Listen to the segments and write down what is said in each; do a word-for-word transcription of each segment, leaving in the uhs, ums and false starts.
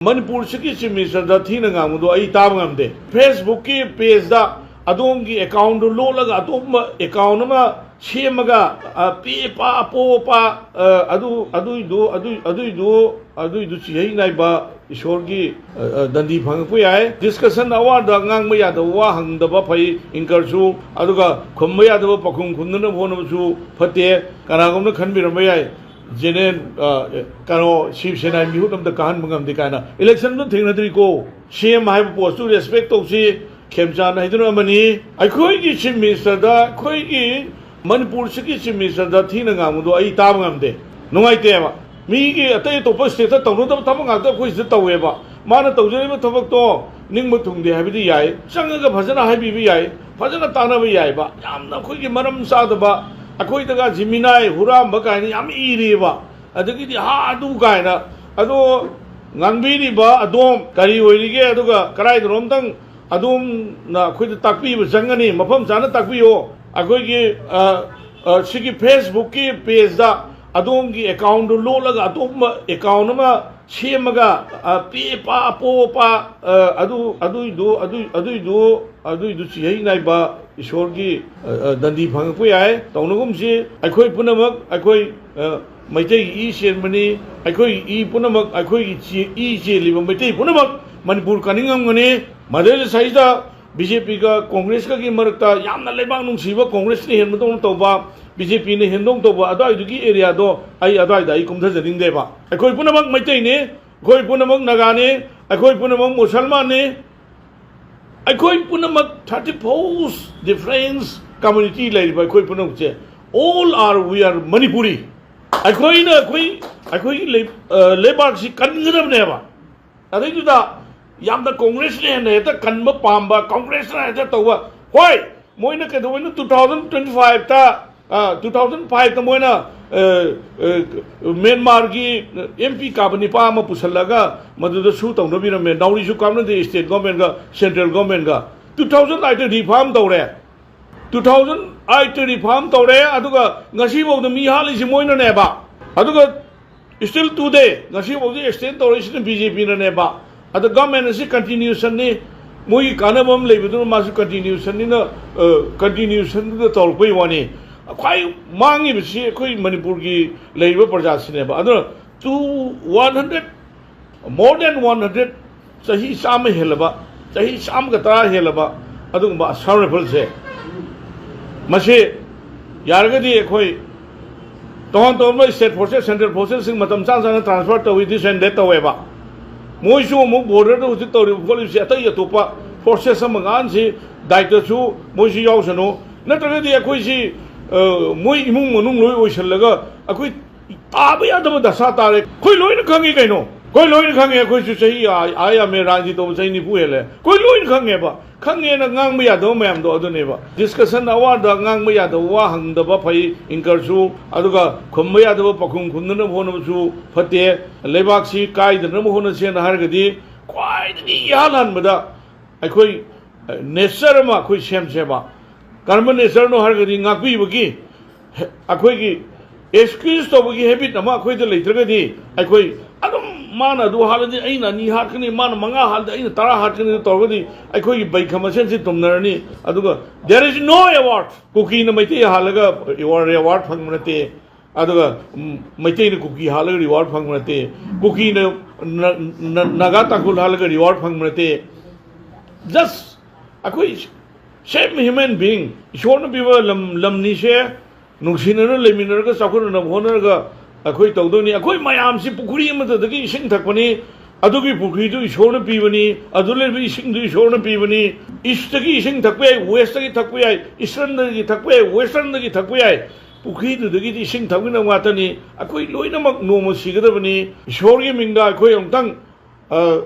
ꯃꯅꯤꯄꯨꯔꯁꯤꯒꯤ chief ꯃꯤꯅꯤꯁꯇꯔꯗ ꯊꯤꯅ ꯉꯥꯡꯕꯗꯣ ꯑꯩ ꯇꯥꯕ ꯉꯝꯗꯦ꯫ ꯐꯦꯁꯕꯨꯛꯀꯤ ꯄꯦꯖꯇ ꯑꯗꯣꯝꯒꯤ ꯑꯦꯀꯥꯎꯟꯗꯨ ꯂꯣꯠꯂꯒ ꯑꯇꯣꯞꯄ ꯑꯦꯀꯥꯎꯟ ꯑꯃ ꯁꯦꯝꯃꯒ, ꯑ, ꯄꯦꯄꯥ ꯑꯄꯣꯄꯥ, ꯑ, ꯑꯗꯨ, ꯑꯗꯨꯏꯗꯨ, ꯑꯗꯨꯏ-, ꯑꯗꯨꯏꯗꯨ, ꯑꯗꯨꯏꯗꯨ ꯆꯤꯍꯩ ꯅꯥꯏꯕ ꯏꯁꯣꯔꯒꯤ, ꯑ, ꯑ, ꯗꯟꯗꯤ ꯐꯪꯉꯛꯄ ꯌꯥꯏ꯫ ꯗꯤꯁꯀꯁꯟ ꯑꯋꯥꯔꯗ ꯉꯥꯡꯕ ꯌꯥꯗꯕ ꯋꯥ ꯍꯪꯗꯕ ꯐꯩ, ꯏꯟꯀꯔꯁꯨ, ꯑꯗꯨꯒ ꯈꯨꯝꯕ ꯌꯥꯗꯕ ꯄꯥꯎꯈꯨꯝ ꯈꯨꯝꯅꯅꯕ ꯍꯣꯠꯅꯕꯁꯨ ꯐꯠꯇꯦ꯫ ꯀꯅꯥꯒꯨꯝꯕꯅ ꯈꯟꯕꯤꯔꯝꯕ ꯌꯥꯏ, ꯖꯦꯅꯦꯔꯦꯜ, ꯑ, ꯀꯩꯅꯣ, ꯁꯤꯕ ꯁꯦꯅꯥꯒꯤ ꯃꯤꯍꯨꯠ ꯑꯝꯗ ꯀꯥꯍꯟꯕ ꯉꯝꯗꯦ ꯀꯥꯏꯅ꯫ ꯏꯂꯦꯛꯁꯟꯗꯣ ꯊꯦꯡꯅꯗ꯭ꯔꯤꯀꯣ꯫ ꯁꯤ ꯑꯦꯝ ꯍꯥꯏꯕ ꯄꯣꯁꯇꯨ ꯔꯦꯁꯄꯦꯛ ꯇꯧꯁꯤ꯫ ꯈꯦꯝꯆꯥꯟ ꯍꯥꯏꯗꯨꯅ ꯑꯃꯅꯤ꯫ ꯑꯩꯈꯣꯏꯒꯤ ꯆꯤꯐ ꯃꯤꯅꯤꯁꯇꯔꯗ, ꯑꯩꯈꯣꯏꯒꯤ ꯃꯅꯤꯄꯨꯔꯁꯤꯒꯤ ꯆꯤꯐ ꯃꯤꯅꯤꯁꯇꯔꯗ ꯊꯤꯅ ꯉꯥꯡꯕꯗꯣ ꯑꯩ ꯇꯥꯕ ꯉꯝꯗꯦ꯫ ꯅꯨꯡꯉꯥꯏꯇꯦꯕ꯫ ꯃꯤꯒꯤ ꯑꯇꯩ ꯑꯇꯣꯞꯄ ꯁ꯭ꯇꯦꯠꯇ ꯇꯧꯅꯗꯕ ꯊꯕꯛ ꯉꯥꯛꯇ ꯑꯩꯈꯣꯏ ꯁꯤꯗ ꯇꯧꯋꯦꯕ꯫ ꯃꯥꯅ ꯇꯧꯖꯔꯤꯕ ꯊꯕꯛꯇꯣ ꯅꯤꯡꯕ ꯊꯨꯡꯗꯦ ꯍꯥꯏꯕꯗꯤ ꯌꯥꯏ, ꯆꯪꯉꯒ ꯐꯖꯅ ꯍꯥꯏꯕꯤꯕ ꯌꯥꯏ, ꯐꯖꯅ ꯇꯥꯟꯅꯕ ꯌꯥꯏꯕ꯫ ꯌꯥꯝꯅ ꯑꯩꯈꯣꯏꯒꯤ ꯃꯔꯝ ꯆꯥꯗꯕ, ꯑꯩꯈꯣꯏꯗꯒ ꯖꯤꯃꯤꯅꯥꯏ ꯍꯨꯔꯥꯟꯕ ꯀꯥꯏꯅ ꯌꯥꯝ ꯏꯔꯤꯑꯕ꯫ ꯑꯗꯒꯤꯗꯤ ꯍꯥ ꯑꯗꯨ ꯀꯥꯏꯅ꯫ ꯑꯗꯣ ꯉꯥꯡꯕꯤꯔꯤꯕ ꯑꯗꯣꯝ ꯀꯔꯤ ꯑꯣꯏꯔꯤꯒꯦ? ꯑꯗꯨꯒ ꯀꯗꯥꯏꯗꯅꯣꯝꯇꯪ ꯑꯗꯣꯝꯅ ꯑꯩꯈꯣꯏꯗ ꯇꯥꯛꯄꯤꯕ ꯆꯪꯒꯅꯤ, ꯃꯐꯝ ꯆꯥꯅ ꯇꯥꯛꯄꯤꯌꯣ꯫ ꯑꯩꯈꯣꯏꯒꯤ, ꯑ, ꯑ, ꯁꯤꯒꯤ ꯐꯦꯁꯕꯨꯛꯀꯤ ꯄꯦꯖꯇ ꯑꯗꯣꯝꯒꯤ ꯑꯦꯀꯥꯎꯟꯗꯨ ꯂꯣꯠꯂꯒ ꯑꯇꯣꯞꯄ ꯑꯦꯀꯥꯎꯟ ꯑꯃ ꯁꯦꯝꯃꯒ, ꯑ, ꯄꯦꯄꯥ ꯑꯄꯣꯄꯥ, ꯑ, ꯑꯗꯨ, ꯑꯗꯨꯏꯗꯨ, ꯑꯗꯨꯏ-, ꯑꯗꯨꯏꯗꯨ, ꯑꯗꯨꯏꯗꯨ ꯆꯤꯍꯩ ꯅꯥꯏꯕ ꯏꯁꯣꯔꯒꯤ, ꯑ, ꯑ, ꯗꯟꯗꯤ ꯐꯪꯉꯛꯄ ꯌꯥꯏ꯫ ꯇꯧꯅꯒꯨꯝꯁꯤ꯫ ꯑꯩꯈꯣꯏ ꯄꯨꯝꯅꯃꯛ ꯑꯩꯈꯣꯏ, ꯑ, ꯃꯩꯇꯩꯒꯤ ꯏ ꯆꯦꯟꯕꯅꯤ꯫ ꯑꯩꯈꯣꯏꯒꯤ ꯏ ꯄꯨꯝꯅꯃꯛ, ꯑꯩꯈꯣꯏꯒꯤ ꯆꯦ-, ꯏ ꯆꯦꯜꯂꯤꯕ ꯃꯩꯇꯩ ꯄꯨꯝꯅꯃꯛ ꯃꯅꯤꯄꯨꯔ ꯀꯟꯅꯤꯡꯉꯝꯒꯅꯤ꯫ ꯃꯗꯩꯗ ꯁꯤꯗꯩꯁꯤꯗ ꯕꯤ ꯖꯦ ꯄꯤꯒ ꯀꯣꯡꯒ꯭ꯔꯦꯁꯀꯒꯤ ꯃꯔꯛꯇ ꯌꯥꯝꯅ ꯂꯩꯕꯥꯛ ꯅꯨꯡꯁꯤꯕ, ꯀꯣꯡꯒ꯭ꯔꯦꯁꯅ ꯍꯦꯟꯕꯗꯧꯅ ꯇꯧꯕ, ꯕꯤ ꯖꯦ ꯄꯤꯅ ꯍꯦꯟꯗꯧꯅ ꯇꯧꯕ ꯑꯗꯨꯋꯥꯏꯗꯨꯒꯤ ꯑꯦꯔꯤꯌꯥꯗꯣ ꯑꯩ ꯑꯗꯨꯋꯥꯏꯗ ꯑꯩ ꯀꯨꯝꯊꯖꯅꯤꯡꯗꯦꯕ꯫ ꯑꯩꯈꯣꯏ ꯄꯨꯝꯅꯃꯛ ꯃꯩꯇꯩꯅꯤ, ꯑꯩꯈꯣꯏ ꯄꯨꯝꯅꯃꯛ ꯅꯥꯒꯥꯅꯤ, ꯑꯩꯈꯣꯏ ꯄꯨꯝꯅꯃꯛ ꯃꯨꯁꯜꯃꯥꯟꯅꯤ, ꯑꯩꯈꯣꯏ ꯄꯨꯝꯅꯃꯛ thirty four different community ꯂꯩꯔꯤꯕ ꯑꯩꯈꯣꯏ ꯄꯨꯝꯅꯃꯛꯁꯦ, all are, we are Manipuri꯫ ꯑꯩꯈꯣꯏꯅ ꯑꯩꯈꯣꯏ, ꯑꯩꯈꯣꯏꯒꯤ ꯂꯩ-, ꯑ, ꯂꯩꯕꯥꯛꯁꯤ ꯀꯟꯒꯗꯕꯅꯦꯕ꯫ ꯑꯗꯩꯗꯨꯗ ꯌꯥꯝꯅ ꯀꯣꯡꯒ꯭ꯔꯦꯁꯅ ꯍꯦꯟꯅ ꯍꯦꯛꯇ ꯀꯟꯕ ꯄꯥꯝꯕ, ꯀꯣꯡꯒ꯭ꯔꯦꯁꯅ ꯍꯦꯛꯇ ꯇꯧꯕ꯫ ꯍꯣꯏ, ꯃꯣꯏꯅ ꯀꯩꯗꯧꯕꯩꯅꯣ two thousand twenty five ꯇ, ꯑ, two thousand five ꯇ ꯃꯣꯏꯅ, ꯑ, ꯑ, ꯃ꯭ꯌꯥꯟꯃꯥꯔꯒꯤ ꯑꯦꯝ ꯄꯤ ꯀꯥꯕ ꯅꯤꯄꯥ ꯑꯃ ꯄꯨꯁꯜꯂꯒ ꯃꯗꯨꯗ ꯁꯨ ꯇꯧꯅꯕꯤꯔꯝꯃꯦ꯫ ꯅꯥꯎꯔꯤꯁꯨ ꯀꯥꯞꯅꯗꯦ state government ꯒ central government ꯒ꯫ Two thousand eight ꯇ reform ꯇꯧꯔꯦ꯫ Two thousand eight ꯇ reform ꯇꯧꯔꯦ, ꯑꯗꯨꯒ ꯉꯁꯤꯐꯥꯎꯗ ꯃꯤ ꯍꯥꯠꯂꯤꯁꯤ ꯃꯣꯏꯅꯅꯦꯕ꯫ ꯑꯗꯨꯒ Still today, ꯉꯁꯤꯐꯥꯎꯗꯤ extend ꯇꯧꯔꯛꯏꯁꯤꯅ ꯕꯤ ꯖꯦ ꯄꯤꯅꯅꯦꯕ꯫ ꯑꯗ government ꯑꯁꯤ continuationꯅꯤ, ꯃꯣꯏꯒꯤ ꯀꯥꯟꯅꯕ ꯑꯃ ꯂꯩꯕꯗꯨꯅ ꯃꯥꯁꯨ continuationꯅꯤꯅ, ꯑ, continuationꯗꯨꯗ ꯇꯧꯔꯛꯄꯩ ꯋꯥꯅꯤ꯫ ꯈ꯭ꯋꯥꯏ ꯃꯥꯡꯉꯤꯕꯁꯤ ꯑꯩꯈꯣꯏ ꯃꯅꯤꯄꯨꯔꯒꯤ ꯂꯩꯔꯤꯕ ꯄ꯭ꯔꯖꯥꯁꯤꯅꯦꯕ꯫ ꯑꯗꯨꯅ two, one hundred, more than one hundred, ꯆꯍꯤ ꯆꯥꯝꯃ ꯍꯦꯜꯂꯕ, ꯆꯍꯤ ꯆꯥꯝꯃꯒ ꯇꯔꯥ ꯍꯦꯜꯂꯕ ꯑꯗꯨꯒꯨꯝꯕ Assam Riflesꯁꯦ, ꯃꯁꯤ ꯌꯥꯔꯒꯗꯤ ꯑꯩꯈꯣꯏ ꯇꯣꯉꯥꯟ ꯇꯣꯉꯥꯟꯕ state forces, central forcesꯁꯤꯡ ꯃꯇꯝ ꯆꯥ ꯆꯥꯅ transfer ꯇꯧꯏ, this and that ꯇꯧꯋꯦꯕ꯫ ꯃꯣꯏꯁꯨ ꯑꯃꯨꯛ borderꯗ ꯍꯧꯖꯤꯛ ꯇꯧꯔꯤꯕ ꯈꯣꯠꯂꯤꯕꯁꯤ ꯑꯇꯩ ꯑꯇꯣꯞꯄ forces ꯑꯃꯒꯥꯟꯁꯤ ꯗꯥꯏꯇꯁꯨ ꯃꯣꯏꯁꯨ ꯌꯥꯎꯁꯅꯨ꯫ ꯅꯠꯇ꯭ꯔꯒꯗꯤ ꯑꯩꯈꯣꯏꯁꯤ, ꯑ, ꯃꯣꯏ ꯏꯃꯨꯡ ꯃꯅꯨꯡ ꯂꯣꯏ ꯑꯣꯏꯁꯤꯜꯂꯒ ꯑꯩꯈꯣꯏ ꯇꯥꯕ ꯌꯥꯗꯕ ꯗꯁꯥ ꯇꯥꯔꯦ꯫ ꯑꯩꯈꯣꯏ ꯂꯣꯏꯅ ꯈꯪꯉꯤ ꯀꯩꯅꯣ꯫ ꯑꯩꯈꯣꯏ ꯂꯣꯏꯅ ꯈꯪꯉꯤ꯫ ꯑꯩꯈꯣꯏꯁꯨ ꯆꯍꯤ ꯑꯥ, ꯑꯥ ꯌꯥꯝꯃꯦ, ꯔꯥꯖꯅꯤꯇꯤ ꯇꯧꯕ ꯆꯍꯤ ꯅꯤꯐꯨ ꯍꯦꯜꯂꯦ꯫ ꯑꯩꯈꯣꯏ ꯂꯣꯏꯅ ꯈꯪꯉꯦꯕ꯫ ꯈꯪꯉꯦꯅ ꯉꯥꯡꯕ ꯌꯥꯗꯕ ꯃꯌꯥꯝꯗꯣ ꯑꯗꯨꯅꯦꯕ꯫ Discussion hourꯗ ꯉꯥꯡꯕ ꯌꯥꯗꯕ ꯋꯥ ꯍꯪꯗꯕ ꯐꯩ, anchorꯁꯨ, ꯑꯗꯨꯒ ꯈꯨꯝꯕ ꯌꯥꯗꯕ ꯄꯥꯎꯈꯨꯝ ꯈꯨꯝꯅꯅꯕ ꯍꯣꯠꯅꯕꯁꯨ ꯐꯠꯇꯦ꯫ ꯂꯩꯕꯥꯛꯁꯤ ꯀꯥꯏꯗꯅꯕ ꯍꯣꯠꯅꯁꯦꯅ ꯍꯥꯏꯔꯒꯗꯤ ꯈ꯭ꯋꯥꯏꯗꯒꯤ ꯏꯍꯥꯟ ꯍꯥꯟꯕꯗ ꯑꯩꯈꯣꯏ, ꯑ, nature ꯑꯃ ꯑꯩꯈꯣꯏ ꯁꯦꯝꯁꯦꯕ꯫ ꯀꯔꯝꯕ natureꯅꯣ ꯍꯥꯏꯔꯒꯗꯤ ꯉꯥꯛꯄꯤꯕꯒꯤ ꯍꯦ-, ꯑꯩꯈꯣꯏꯒꯤ excuse ꯇꯧꯕꯒꯤ habit ꯑꯃ ꯑꯩꯈꯣꯏꯗ ꯂꯩꯇ꯭ꯔꯒꯗꯤ ꯑꯩꯈꯣꯏ ꯑꯗꯨꯝ ꯃꯥꯅ ꯑꯗꯨ ꯍꯥꯠꯂꯗꯤ ꯑꯩꯅ ꯑꯅꯤ ꯍꯥꯠꯀꯅꯤ, ꯃꯥꯅ ꯃꯉꯥ ꯍꯥꯠꯂꯗꯤ ꯑꯩꯅ ꯇꯔꯥ ꯍꯥꯠꯀꯅꯤ ꯇꯧꯔꯒꯗꯤ ꯑꯩꯈꯣꯏꯒꯤ ꯕꯩꯈ ꯃꯁꯦꯟꯁꯤ ꯇꯨꯝꯅꯔꯅꯤ꯫ ꯑꯗꯨꯒ there is no award꯫ ꯀꯨꯀꯤꯅ Meitei ꯍꯥꯠꯂꯒ reward, reward ꯐꯪꯕ ꯅꯠꯇꯦ꯫ ꯑꯗꯨꯒ, ꯎꯝ, ꯃꯩꯇꯩꯅ ꯀꯨꯀꯤ ꯍꯥꯠꯂꯒ reward ꯐꯪꯕ ꯅꯠꯇꯦ꯫ ꯀꯨꯀꯤꯅ ꯅ-, ꯅ-, ꯅꯥꯒꯥ ꯇꯥꯡꯈꯨꯜ ꯍꯥꯠꯂꯒ reward ꯐꯪꯕ ꯅꯠꯇꯦ꯫ Just ꯑꯩꯈꯣꯏ same human being, ꯏꯁꯣꯔꯅ ꯄꯤꯕ ꯂꯝ, ꯂꯝꯅꯤꯁꯦ ꯅꯨꯡꯁꯤꯅꯅ ꯂꯩꯃꯤꯟꯅꯔꯒ ꯆꯥꯎꯈꯠꯅꯅꯕ ꯍꯣꯠꯅꯔꯒ ꯑꯩꯈꯣꯏ ꯇꯧꯗꯣꯏꯅꯤ꯫ ꯑꯩꯈꯣꯏ ꯃꯌꯥꯝꯁꯤ ꯄꯨꯈ꯭ꯔꯤ ꯑꯃꯗꯒꯤ ꯏꯁꯤꯡ ꯊꯛꯄꯅꯤ, ꯑꯗꯨꯒꯤ ꯄꯨꯈ꯭ꯔꯤꯗꯨ ꯏꯁꯣꯔꯅ ꯄꯤꯕꯅꯤ, ꯑꯗꯨ ꯂꯩꯕ ꯏꯁꯤꯡꯗꯨ ꯏꯁꯣꯔꯅ ꯄꯤꯕꯅꯤ꯫ Eastꯇꯒꯤ ꯏꯁꯤꯡ ꯊꯛꯄ ꯌꯥꯏ, Westꯇꯒꯤ ꯊꯛꯄ ꯌꯥꯏ, Easternꯗꯒꯤ ꯊꯛꯄ ꯌꯥꯏ, Westernꯗꯒꯤ ꯊꯛꯄ ꯌꯥꯏ꯫ ꯄꯨꯈ꯭ꯔꯤꯗꯨꯗꯒꯤꯗꯤ ꯏꯁꯤꯡ ꯊꯛꯃꯤꯟꯅꯕ ꯉꯥꯛꯇꯅꯤ꯫ ꯑꯩꯈꯣꯏ ꯂꯣꯏꯅꯃꯛ ꯅꯣꯡꯃ ꯁꯤꯒꯗꯕꯅꯤ꯫ ꯏꯁꯣꯔꯒꯤ ꯃꯤꯡꯗ ꯑꯩꯈꯣꯏ ꯑꯃꯨꯛꯇꯪ, ꯑ,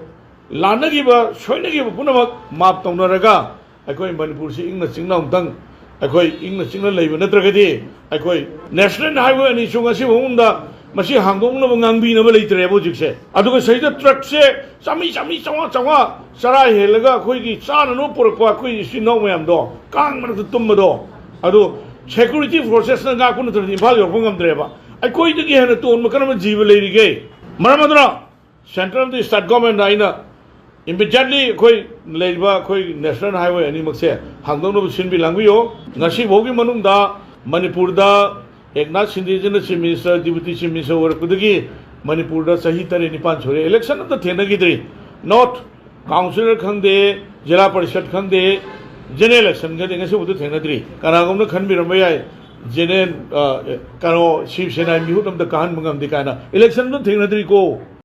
ꯂꯥꯟꯅꯈꯤꯕ, ꯁꯣꯏꯅꯈꯤꯕ ꯄꯨꯝꯅꯃꯛ ꯃꯥꯞ ꯇꯧꯅꯔꯒ ꯑꯩꯈꯣꯏ ꯃꯅꯤꯄꯨꯔꯁꯤ ꯏꯪꯅ ꯆꯤꯛꯅ ꯑꯃꯨꯛꯇꯪ ꯑꯩꯈꯣꯏ ꯏꯪꯅ ꯆꯤꯛꯅ ꯂꯩꯕ ꯅꯠꯇ꯭ꯔꯒꯗꯤ ꯑꯩꯈꯣꯏ national highway ꯑꯅꯤ ꯁꯨ ꯉꯁꯤ ꯐꯥꯎꯕꯗ ꯃꯁꯤ ꯍꯥꯡꯗꯣꯛꯅꯕ ꯉꯥꯡꯕꯤꯅꯕ ꯂꯩꯇ꯭ꯔꯦꯕ ꯍꯧꯖꯤꯛꯁꯦ꯫ ꯑꯗꯨꯒ ꯁꯤꯗ truckꯁꯦ ꯆꯥꯝꯃꯔꯤ, ꯆꯥꯝꯃꯔꯤ, ꯆꯥꯝꯃꯉꯥ, ꯆꯥꯝꯃꯉꯥ ꯆꯔꯥ ꯍꯦꯜꯂꯒ ꯑꯩꯈꯣꯏꯒꯤ ꯆꯥꯅꯅꯕ ꯄꯨꯔꯛꯄ ꯑꯩꯈꯣꯏ ꯏꯆꯤꯟ ꯏꯅꯥꯎ ꯃꯌꯥꯝꯗꯣ ꯀꯥꯡ ꯃꯔꯛꯇ ꯇꯨꯝꯕꯗꯣ, ꯑꯗꯨ security forcesꯅ ꯉꯥꯛꯄ ꯅꯠꯇ꯭ꯔꯗꯤ ꯏꯝꯐꯥꯜ ꯌꯧꯔꯛꯄ ꯉꯝꯗ꯭ꯔꯦꯕ꯫ ꯑꯩꯈꯣꯏꯗꯒꯤ ꯍꯦꯟꯅ ꯇꯣꯟꯕ ꯀꯔꯝꯕ ꯖꯤꯕ ꯂꯩꯔꯤꯒꯦ? ꯃꯔꯝ ꯑꯗꯨꯅ central ꯑꯃꯗꯤ state government ꯑꯩꯅ immediately ꯑꯩꯈꯣꯏ ꯂꯩꯔꯤꯕ ꯑꯩꯈꯣꯏ national highway ꯑꯅꯤꯃꯛꯁꯦ ꯍꯥꯡꯗꯣꯛꯅꯕ ꯁꯤꯟꯕꯤ ꯂꯥꯡꯕꯤꯌꯨ꯫ ꯉꯁꯤ ꯐꯥꯎꯒꯤ ꯃꯅꯨꯡꯗ ꯃꯅꯤꯄꯨꯔꯗ ꯑꯦꯛꯅꯥꯊ ꯁꯤꯟꯗꯦꯁꯤꯅ chief minister, deputy chief minister ꯑꯣꯏꯔꯛꯄꯗꯒꯤ ꯃꯅꯤꯄꯨꯔꯗ ꯆꯍꯤ ꯇꯔꯦꯠ ꯅꯤꯄꯥꯟ ꯁꯨꯔꯦ, election ꯑꯝꯇ ꯊꯦꯡꯅꯈꯤꯗ꯭ꯔꯤ꯫ Not councillor ꯈꯪꯗꯦ, ꯖꯤꯂꯥ ꯄꯔꯤꯁꯠ ꯈꯪꯗꯦ, general election ꯈꯪꯗꯦ, ꯉꯁꯤꯐꯥꯎꯗ ꯊꯦꯡꯅꯗ꯭ꯔꯤ꯫ ꯀꯅꯥꯒꯨꯝꯕꯅ ꯈꯟꯕꯤꯔꯝꯕ ꯌꯥꯏ, general, ꯑ, ꯀꯩꯅꯣ, ꯁꯤꯕ ꯁꯦꯅꯥ ꯃꯤꯍꯨꯠ ꯑꯝꯇ ꯀꯥꯍꯟꯕ ꯉꯝꯗꯦ ꯀꯥꯏꯅ꯫ Election ꯑꯝꯇ ꯊꯦꯡꯅꯗ꯭ꯔꯤꯀꯣ꯫